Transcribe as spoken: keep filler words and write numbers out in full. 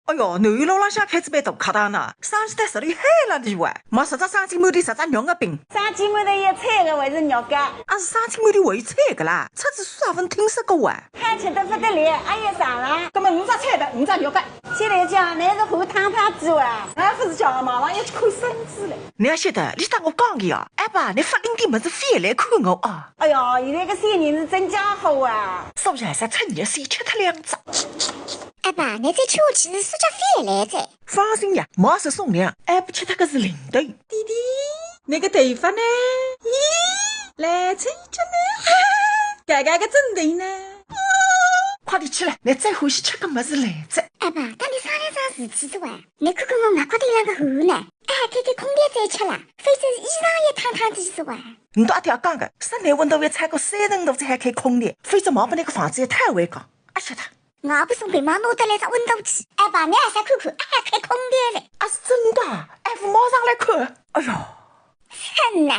哎哟，南路浪向开仔爿大客堂呢，生意倒十里海浪里哇，卖十只生煎馒头，十只肉夹饼。生煎馒头有菜个还是肉夹？啊，是生煎馒头还有菜个啦，出仔书也勿听说过哇。好吃得勿得了，阿要尝尝。葛末五只菜头，五只肉夹。现在讲，侬是喝汤汤子哇？啊，勿是叫，马上要去看孙子了。侬要晓得，伊搭我讲个哦，哎爸，侬发灵点物事覅来看我啊。哎哟，现在个小人是真家伙啊。所以啊，啥趁热先吃脱两只。 哎爸，侬再吃下去是暑假覅来哉。放心呀，毛是送粮，还勿吃脱个是零头。弟弟，侬个头发呢？咦，来吹着呢，嘎嘎个枕头呢？快点起来，侬最欢喜吃个物事来哉。哎爸，搭侬商量桩事体哉哇，侬看看我额角头浪个汗呢，哎，开开空调再吃啦，否则是衣裳也烫烫的是哇。侬到阿爹讲个，室内温度要超过三十度才好开空调，否则毛拨侬个房子要塌下去。啊，晓得。 我也勿送病房，拿得来只温度计。哎爸，侬也想看看，哎，开空调嘞。啊，是真的啊？哎，我马上来看。哎哟，天哪！